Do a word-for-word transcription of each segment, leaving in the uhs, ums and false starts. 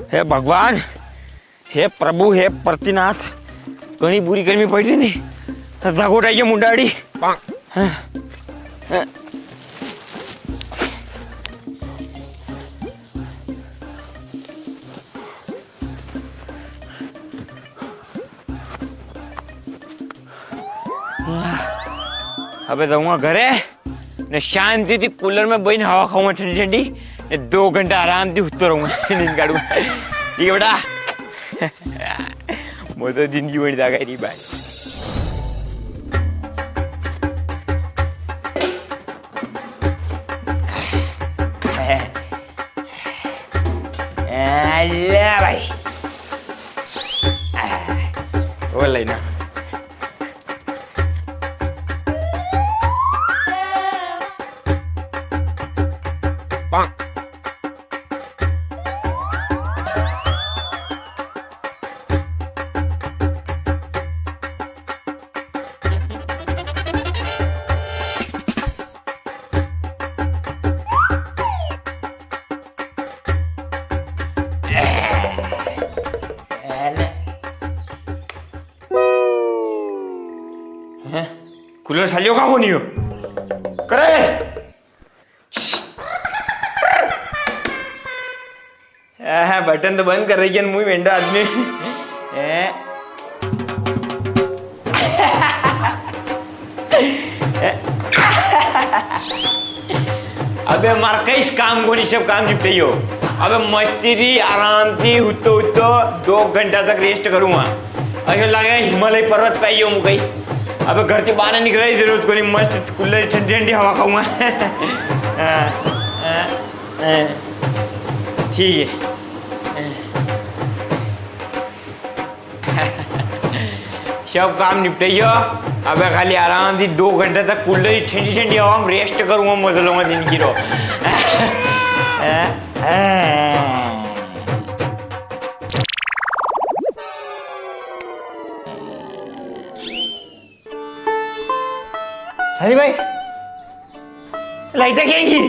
हे भगवान, हे प्रभु, हे प्रतिनाथ, घणी बुरी गर्मी पड़ी थी नी, तो धगोट आई गया मुंडाड़ी। हाँ। अबे जाऊंगा घरे, ने शांति थी कूलर में बईन हवा खाऊंगा ठंडी ठंडी, ने दो घंटा आराम थी हुत्तो रहूंगा, नींद काढूंगा। ठीक है बेटा। मो तो जिंदगी बन जागा री भाई। अल्लाह भाई। ओ लेना। हैं? कूलर सालियो का कोनी हो? करे? आहा, बटन तो बंद कर रही है, मुंह वेंडा आदमी। हैं? अबे मार कईस काम कोनी, सब काम निपटायो। अबे मस्ती थी, आराम थी, हुत्तो हुत्तो दो घंटा तक रेस्ट करूंगा। ऐसा लगे हिमालय पर्वत पे आयो हूँ कई। अबे घर से बाहर निकलने की जरूरत कोनी, मस्त कूलर ठंडी ठंडी हवा खाऊंगा। हाँ, हाँ, हाँ। ठीक है। सब काम निपटायो। अबे खाली आराम थी दो घंटा तक कूलर की ठंडी ठंडी हवा में रेस्ट करूंगा, मजा लूंगा जिंदगी रो। अरे भाई, लाइट क्या की?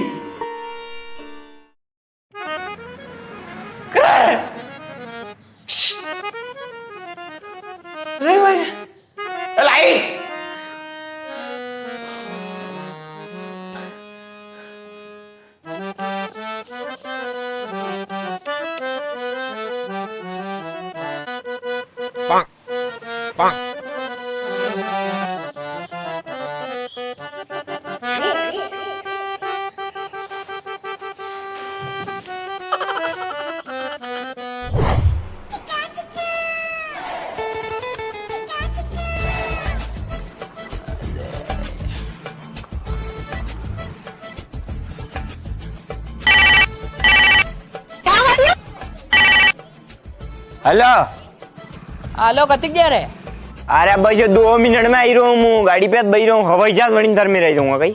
अरे भाई, लाइट। हेलो। हेलो, कतिक देर है? अरे बस, दो मिनट में आई रो हूँ, मूं गाड़ी पे बई रो हूँ, हवाई जहाज वणी तर में रही दूंगा कई।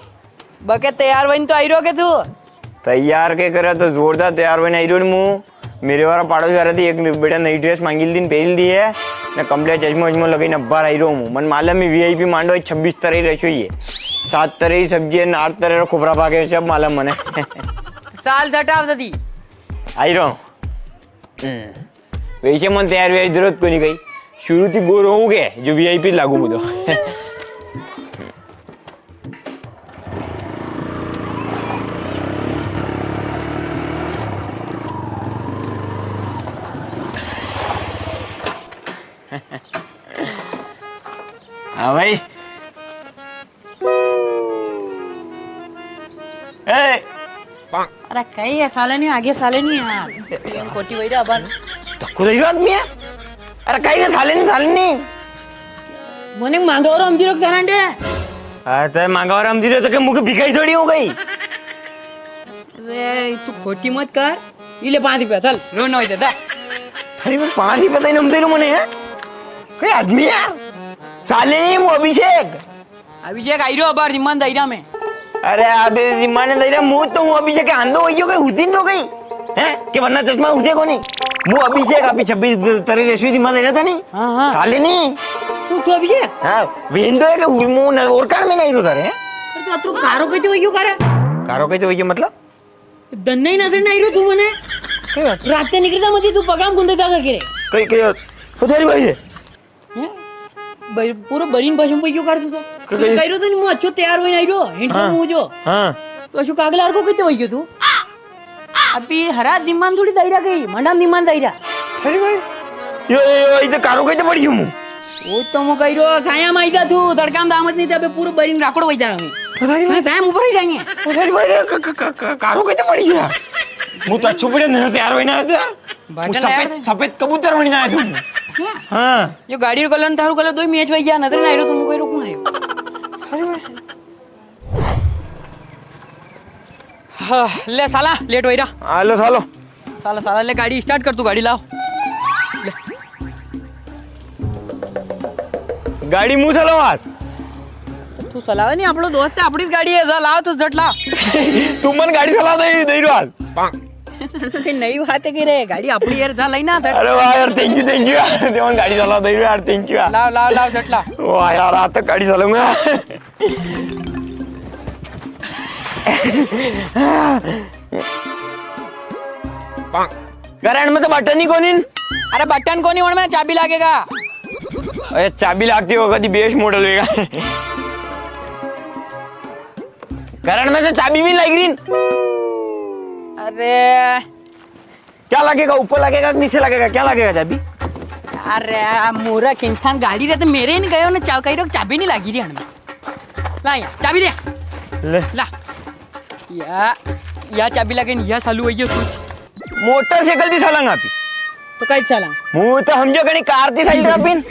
बके तैयार वणी तो आई रो के तू? तैयार के करे, तो जोरदार तैयार वणी आई रो मूं। मेरे वाला पाड़ोस वाला थी एक बेटा नई ड्रेस मांगी ली थी, पहन ली है। ने कंप्लीट चश्मो वश्मो लगाई ने बाहर आई रो हूँ। मन मालूम है वीआईपी मांडो है, छब्बीस तरह की रसोई है, सात तरह की सब्जी है, आठ तरह का खुबरा पाके, सब मालूम मने। साल सटाव सदी। आई रो हूँ। हम्म। वैसे मन तैयार व्यार जरूरत कोनी कई। शुरू थी गोरो हूँ के, जो वीआईपी लागू मुदो। हाँ भाई। ए! अरे कई है, साले नी, आगे साले नी यार। इन कोटी वही रहा बन। धक्को दे रहा आदमी है। अरे कई है, साले नी, साले नी। मने मांगा और हम जीरो के सारंडे। अरे ते मांगा और हम जीरो तो के मुके भिखाई थोड़ी हो गई। अरे तू खोटी मत कर। इले पाँच रुपया, चल। लो ना इधर दा। थारी में पाँच रुपया तो इन्हें दे रो मने है। कई आदमी यार। साले नी, वो अभिषेक। अभिषेक आई रो अबार जिम्मान दायरा में। अरे, अबे जिम्मान दायरा, मूं तो हूँ अभिषेक के आंदो वही हो गई, हुदिन रो गई। हैं? के वरना चश्मा उसे को नहीं। मूं अभिषेक, अभी छब्बीस तरह रेशवी जिम्मान दायरा था नहीं? हाँ, हाँ। साले नहीं। तू, तू अभिषेक? हाँ, वेंडो है के हूँ, मूं न-, और कान में नहीं रो था रे। पर तू अतरो कारो कैसे वही हो करे? कारो कैसे वही हो मतलब? दन्ने ही नजर नहीं रो तू मने। कई बात? राते निकलता मती, तू पगाम गुंदे जागा के रे। कई, कई बात? ओ थारी भाई रे। हैं? भाई, पूरो बरीन पशम पै क्यों कर तू तो? क-, कई? कई रो तो नी, मु अच्छो तैयार होई नी रो, handsome हाँ। हूँ जो। हाँ। तो अशोक कागला को किते वई गयो तू? अभी हरा दिमान थोड़ी दायरा गई, मंडा दिमान दायरा। अरे भाई, यो, यो, यो, इते कारो कई तो पड़ी हूँ मु। वो तो मु कई रो, साया माई जा तू, तड़का में दामत नी थे, अबे पूरो बरीन राखोड़ वई जावे। अरे भाई। साया, साया ऊपर ही जाएंगे। अरे भाई, क-, क-, क-, क-, कारो कई तो पड़ी गया। मु तो अच्छो पड़े, नहीं तैयार होई ना यार। बटन मु सफेद, है। सफेद कबूतर होई ना यार तू। क्या? हाँ। यो गाड़ी रो कलर ने थारो कलर दोई match वई गया, नजर ना आयो, तुम कोई रोकू ना आयो। अरे भाई। हाँ, ले साला, late वई रा। आ, ले सालो। साला, साला, ले गाड़ी start कर, तू गाड़ी लाओ। ले। गाड़ी मु चलाऊं आज? तू चलावे नी, आपणो दोस्त है, आपणी गाड़ी है, जा लाओ, तू झट ला। तू मन गाड़ी चला दे, दे रो आज। कई नई बात है के रे, गाड़ी आपणी यार, जा लाई ना, झट। अरे वाह यार, thank you, thank you यार, ते मन गाड़ी चला दे रो यार, thank you यार। लाओ, लाओ, लाओ, झट ला। वाह यार, आज तो गाड़ी चलाऊंगा। करण में तो बटन ही कोनी। अरे बटन कोनी, वण में चाबी लागेगा। अरे चाबी लागती होगा, कदी बेस model होएगा। करण में तो चाबी भी लाग री। अरे क्या लागेगा, ऊपर लागेगा कि नीचे लागेगा, क्या लागेगा चाबी? अरे मूर्ख इंसान, गाड़ी रे तो मेरे ही नी गयो ना, चा-, कई रो चाबी नी लागी री हण में। ला या, चाबी दे। ले। ला। या, या चाबी लागे नी, या चालू वई गयो तू। मोटरसाइकिल ती सालांगा आपी। तो काई सालांगा? मु तो हमजो कणी कार ती साल रा पिन।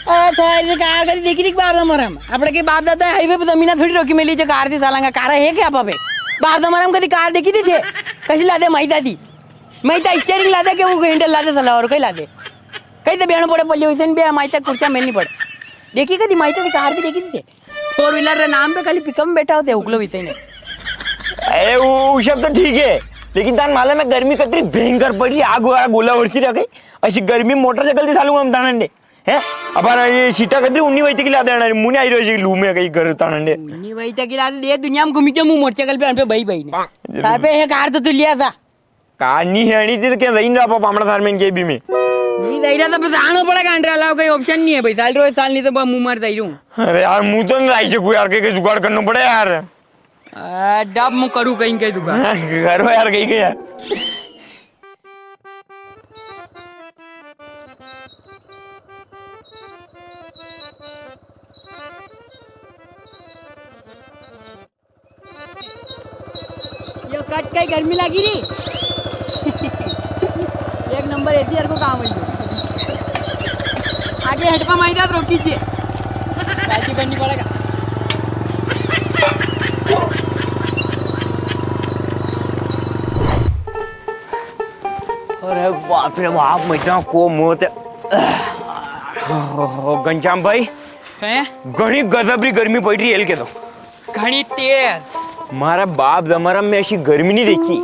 आ, थारी कार कदी देखी थी बाप दादा मरम? आपणे के बाप दादा highway पे जमीना थोड़ी रोकी मेली जो कार ती सालांगा, कार है क्या बाबे? बाप दादा मरम कदी कार देखी थी थे? कसी लादे माई दादी? माई ता steering लादे के वो handle लादे साला और कई लादे? कई तो बेणो पड़े पल्ले हुसैन बे माई ता कुर्सिया में नी पड़े। देखी कदी माई ता कार भी देखी थी थे? Four wheeler रे नाम पे खाली pickup में बैठा होते, उकलो भी तई ने। अरे, वो, वो सब तो ठीक है, लेकिन तान मालूम है, गर्मी कतरी भयंकर पड़ी री, आग वाला गोला वरसी रा कई। असी गर्मी में मोटरसाइकिल ती सालूंगा हम तानंडे, हैं? अबार ये सीटा कतरी उन्नी वई तक ला देना, मुने आई रो जी लू में कई घर तानंडे। उन्नी वई तक ला दे, दुनिया में घूमी के मु मोटरसाइकिल पे, अन पे भाई, भाई ने। जरूर। थारे पे है कार तो तू लिया था। कार नी है, अणी ती तो क्या जाइन रा पापा, हमणा थार में के भी में। नी जाई रा तो बस आणो पड़ेगा, अंडरा लाओ, कोई option नी है भाई, साल रो साल नी तो बा मुंह मार जाई रू। अरे यार, मुंह तो नी जाई सकू यार, के, के जुगाड़ करनो पड़े यार। आ, डब मुंह करू कई के जुगाड़। करो यार, कई के यार। यो कट कई गर्मी लागी री। एक नंबर एसीआर को काम है यो। आगे हटका माई जात रोकी जे। पार्टी करनी पड़ेगा। अरे बाप रे बाप, मजा को मौत। घनश्याम भाई, हैं? घणी गजब री गर्मी पड़ री है, के तो। घणी तेज। मारा बाप जमारा में असी गर्मी नी देखी।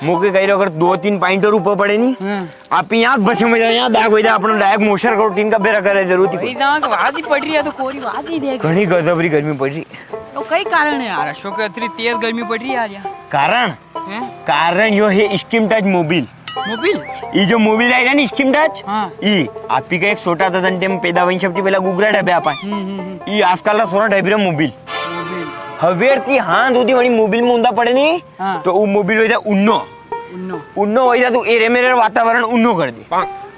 मुके कई रो, अगर दो तीन pint और ऊपर पड़े नी, हम्म। आप यहाँ बस में जाओ, यहाँ दाग वई जा, अपना direct मोशर करो, टीन का बेरा करे जरूरत ही कोई। दाग वादी पड़ री है तो कोरी वादी देख। घणी गजब री गर्मी पड़ री। तो कई कारण है यार अशोक, इतनी तेज गर्मी पड़ री है यार यहाँ। कारण? हैं? कारण यो है Scheme Touch mobile। Mobile? ई जो mobile आई रा नी Scheme Touch, हाँ। ई आपी का एक छोटा था तन टेम पैदा वई सबती पहला गुगरा ढाबे आपा। हम्म, हम्म, हम्म। ई आजकल रा सोरा ढाबी रा mobile। Mobile। हवेर ती हांज हुदी वणी mobile में उंदा पड़े नी, हाँ। तो वो mobile वई जा उन्नो। उन्नो। उन्नो वई जा तो एरे मेरे वातावरण उन्नो कर दे।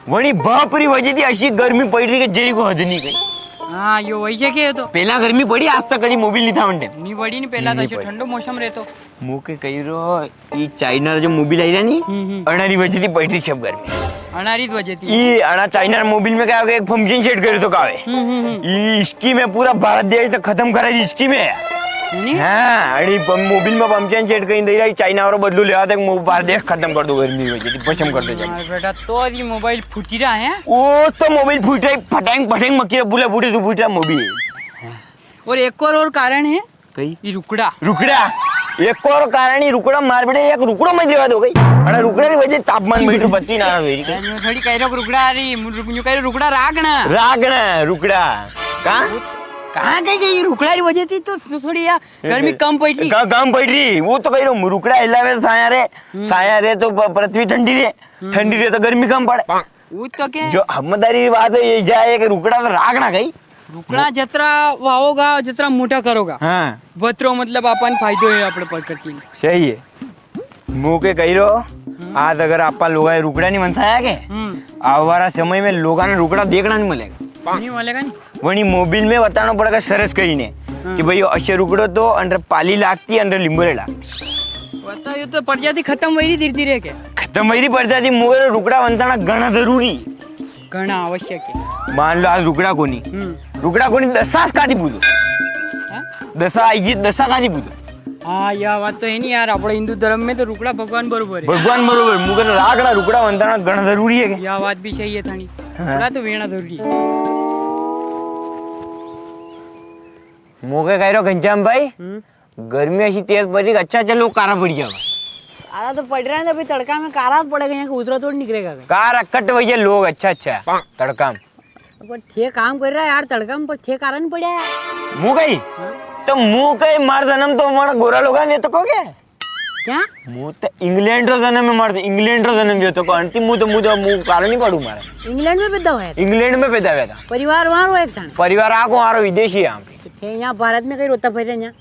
वणी बाप री वजह थी असी गर्मी पड़ री के जेरी को हद नी कई। हाँ, यो वई सके तो। पहला गर्मी पड़ी, आज तक कदी mobile नी था वण टेम। नी पड़ी नी, पहला तो नी अशो पड़ी। ठंडो मौसम रहतो। मुके कई रो, ई चाइना रा जो mobile आई रा नी, हम्म, हम्म। अणा री वजह थी बैटरी सब गर्मी। अणा री वजह थी। ई अणा चाइना रा mobile में क्या हो गया, एक pumpkin set करे तो कावे। हम्म, हम्म, हम्म। ई scheme है पूरा भारत देश तो खत्म करे री scheme है। नी? हाँ, अणी प-, mobile में pumpkin set कहीं दे रहा, चाइना वारो बदलू लेवा तक मो-, भारत देश खत्म कर दो गर्मी की वजह थी, भस्म कर दो जब। हाँ, बेटा, तो ये mobile फूटी रहा है? वो तो mobile फूट रहा है, फटांग, फटांग मक्की रा बुला फूटे तो फूट रहा mobile। और एक और, और कारण है? कई? ई रुकड़ा। रुकड़ा। एक और कारण ई रुकड़ा मार बेटे, एक रुकड़ो मत रेवा दो कई। अरे रुकड़ा री वजह तापमान बैठो बत्ती ना वेरी कई। यूं थोड़ी कई रो रुकड़ा री, मु-, रुक-, यूं कई रो रुकड़ा रागना। रागना, रुकड़ा। का? कहाँ गई, गई रुकड़ा री वजह थी तो थो-, थोड़ी या गर्मी कम पड़ री। का-, कम पड़ री, वो तो कही रो, रुकड़ा हिलावे तो साया रे, हम्म। साया रे तो प-, पृथ्वी ठंडी रे, हम्म। ठंडी रे तो गर्मी कम पड़े। वो तो के? जो हमदारी री बात है, ये जाए कि रुकड़ा तो राखना कई। रुकड़ा जतरा वावोगा, जतरा मोटा करोगा, हाँ। वतरो मतलब अपन फायदो है अपने प्रकृति में। सही है। मु के कही रो, हम्म। आज अगर आपा लोगा ये रुकड़ा नी बनसाया के, हम्म। आवारा समय में लोगा ने रुकड़ा देखना नी मिलेगा। नी मिलेगा नी। वणी मोबिल में बतानो पड़ेगा सरस करीने हाँ। कि भाई, यो अशे रुकड़ो तो अंडर पाली लागती, अंडर लिंबोरे लागती। वो तो, यो तो प्रजाति खत्म वई री धीरे धीरे के। खत्म वई री प्रजाति, मगर रुकड़ा वंताना घणा जरूरी। घणा आवश्यक है। मान लो आज रुकड़ा कोनी। हम्म। रुकड़ा कोनी, दसा कादी पूजो। हाँ? दसा आई जी, दसा कादी पूजो। हाँ, या बात तो है नी यार, आपणे हिंदू धर्म में तो रुकड़ा भगवान बरोबर है। भगवान बरोबर, मगर राखड़ा रुकड़ा वंताना घणा जरूरी है के? या बात भी सही है थानी। हाँ। रुकड़ा तो वेणा जरूरी है। मु के कही रो घनश्याम भाई, हम्म। गर्मी ऐसी तेज पड़ री, अच्छा अच्छा लोग कारा पड़ जावा। कारा तो पड़ रहा है, अभी तड़का में कारा पड़ेगा, यहाँ का उजरा थोड़ी निकलेगा। कारा कट वई लोग, अच्छा अच्छा, तड़का में। पर थे काम कर रहा है यार, तड़का में, पर थे कारा नी पड़ा है। मु कही? हाँ? तो मु कही, मार जन्म तो हमारा गोरा लोगा ने तो को क्या? क्या? मु तो इंग्लैंड रो जन्म है, मार तो इंग्लैंड रो जन्म जो तो को अंतिम मु तो, मु तो, मु कारा नी पड़ू मारा। इंग्लैंड में पैदा हुआ है? इंग्लैंड में पैदा हुआ था। परिवार वहाँ रो एक था? परिवार आको वहाँ रो विदेशी है यहाँ पे। तो थे यहाँ भारत में कहीं रोता फिर रहे हैं?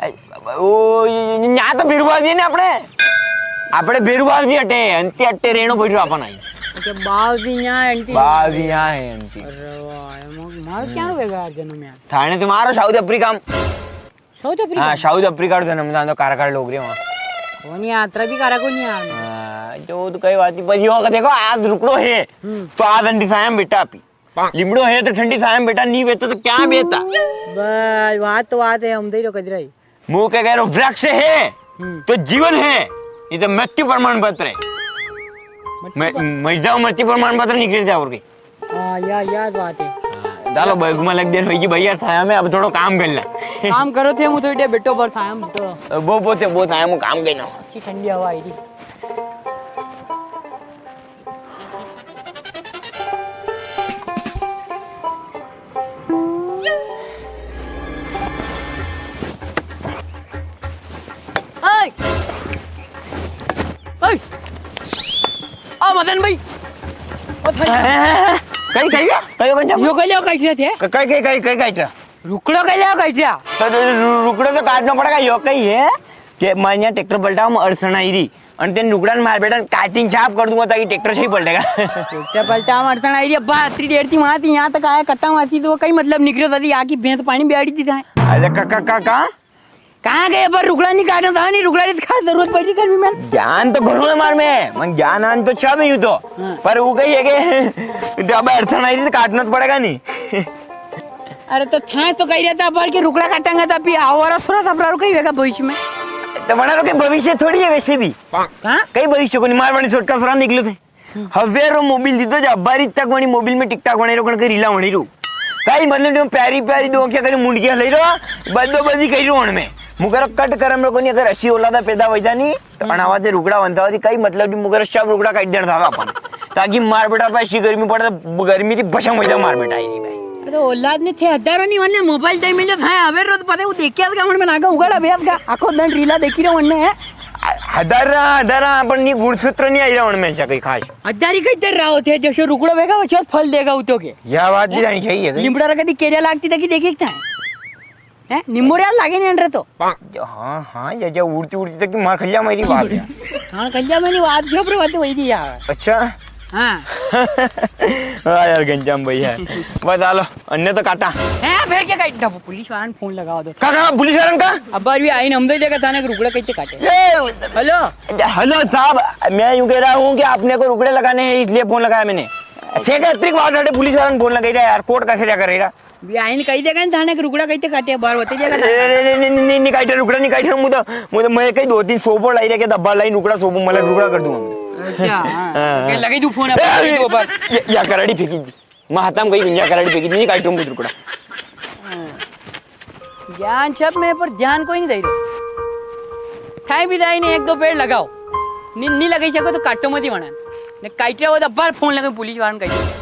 ए, ओ, ये, ये, यहाँ तो बेरुबाजी है ना अपने। अपने बेरुबाजी अटे, अंति अटे रेणो बैठो अपन आई। अच्छा, बावजी यहाँ है अंति। बावजी यहाँ है अंति। अरे वाह, मार क्या होएगा यार जन्म यार? थाने तुम्हारा साउथ अफ्रीका में। South Africa? हाँ, साउथ अफ्रीका रो जन्म था, तो कारा कारा लोग रे वहाँ। वो नहीं, यात्रा भी कारा को नहीं यार। हाँ, जो तो कई बात नहीं, पर यो देखो, आज रुकड़ो है, हम्म। तो आज अंडी साया में बेटा आपी। लिमड़ो है तो ठंडी साया में बेटा, नी वेतो तो क्या बेता? बस, बात तो बात है, हम दे रो कजराई। मु के कह रो, वृक्ष है, हम्म। तो जीवन है, ये तो मृत्यु प्रमाण पत्र है। मृत्यु मैं, प्रमाण? मर जाओ, मृत्यु प्रमाण पत्र निकल जाओ और की। हाँ, या, या बात है। हाँ, डालो, बैग में लग देर होगी भैया, छाया में अब थोड़ो काम कर ले। काम करो थे, मु थोड़ी देर बैठो, पर छाया में बैठो। वो, वो थे, वो छाया में काम करना। अच्छी ठंडी हवा आई थी। ओए! ओए! आ मदन भाई। ओ थारी कई, कई, कई, कई, कई, यो कई लिया काट रहे थे? क-, कई, कई, कई, कई काट रहा? रुकड़ो कई लिया काट रहा? तो रु-, रु-, रुकड़ो तो काटना पड़ेगा, यो कई है कि मैं यहाँ ट्रैक्टर पलटाऊँ, अड़चन आई री। अन तेन रुकड़ा ने मार बेटा काटिंग छाप कर दूंगा ताकि ट्रैक्टर सही पलटेगा। ट्रैक्टर पलटा मारता ना, ये बात अतरी देर थी वहां थी, यहाँ तक आया, कत्ता मारती तो कई मतलब निकलो दादी, आकी भैंस पानी बियाड़ी थी थाए। अरे का, का, का, का? कहाँ गए पर रुकड़ा नहीं काटना था, नहीं रुकड़ा री तो खास जरूरत पड़ी गर्मी में। ज्ञान तो घणो है मार में, मन ज्ञान आन तो छा में यूं तो। हाँ। पर वो कही है कि तो अब अड़चन आई री तो काटना तो पड़ेगा नहीं। अरे तो थाए तो कही रहा था पर के रुकड़ा काटांगा तो अभी आवारा थोड़ा सा अपरारू कही वेगा भविष्य में। तो बना रो के भविष्य थोड़ी है वैसे भी। कहाँ? कई भविष्य को नहीं, मार बनी छोटका सरान देख लो थे। हम्म। हवेरो मोबिल दीदो जा बारी तक वणी मोबिल में टिकटॉक वणी रो कण के रीला वणी रो। कई मतलब जो प्यारी प्यारी दो आंखें करी मुंडकियां लई रो, बदो बदी करी रो वण में। मुकरा कट करम रो कोनी, अगर असी औलादा पैदा वई जानी, तो हम्म। अणावा ते रुकड़ा वंता होती, कई मतलब जो मुकरा सब रुकड़ा काट देना था अपन। ताकि मार बेटा पे असी गर्मी पड़े, तो गर्मी थी बसम वई जा मार बेटा आई नहीं भाई। अरे तो औलाद ने थे हजारों नहीं वने मोबाइल टाइम में जो था, अबे रो तो पता है वो देख के आज का मन में नागा उगाड़ा बे आज का, आखो दन रीला देखी रो वने है। हदारा, हदारा, पण नी गुणसूत्र नी आई रा वण में ऐसा कई खास। हदारी कई तर रहा होते, जसो रुकड़ो वेगा, वसो फल देगा उतो के। या बात भी जानी चाहिए कई। लिमड़ा रा कदी केरिया लागती तकी देखी था। हैं? निम्बोड़िया लागे नी अंडरे तो। जो, हाँ, हाँ, या, या उड़ती, उड़ती तकी मार खलिया मेरी बात है। हाँ, खलिया मेरी बात जो पर बात वही थी यार। अच्छा। हाँ। हाँ यार, घनश्याम भाई है। बस, हालो। अन्ने तो काटा। हैं, फेर क्या काटा? पुलिस वाला ने फोन लगावा दो। का, का, पुलिस वाला ने का? अबार भी आई ने हम दे देगा थाने के रुकड़ा कैसे काटे। ए, हेलो। हेलो साहब, मैं यूं कह रहा हूँ कि आपने को रुकड़े लगाने हैं, इसलिए फोन लगाया मैंने। छह का अतिरिक्त बात है, पुलिस वाला ने फोन लगाई रहा यार, कोर्ट कैसे जाकर रही रहा? भी आई ने कही देगा ना थाने के रुकड़ा कैसे काटे, बार बता देगा। ए, नहीं, नहीं, नहीं, नहीं, नहीं काटे रुकड़ा, नहीं काटे, मुझे, मुझे, मैं कहीं दो तीन सोपो लाई रखे, डब्बा लाई रुकड़ा सोपो, मतलब रुकड़ा कर दूंगा मैं। अच्छा, हाँ। हाँ, के हाँ। लगे तू फोन ए, अपने अरे, दो बार। ये, या कराड़ी फेंकी। मैं हाथा में कई गुंजा कराड़ी बेगी, नी काटूं कुछ रुकड़ा। ज्ञान छप में, पर ध्यान कोई नी दई रो। थाई भी दाई ने एक दो पेड़ लगाओ। नी, नी लगाई सको तो काटो मती वणा। ने काट रहा हो तो बार फोन लगे पुलिस वाला ने कही।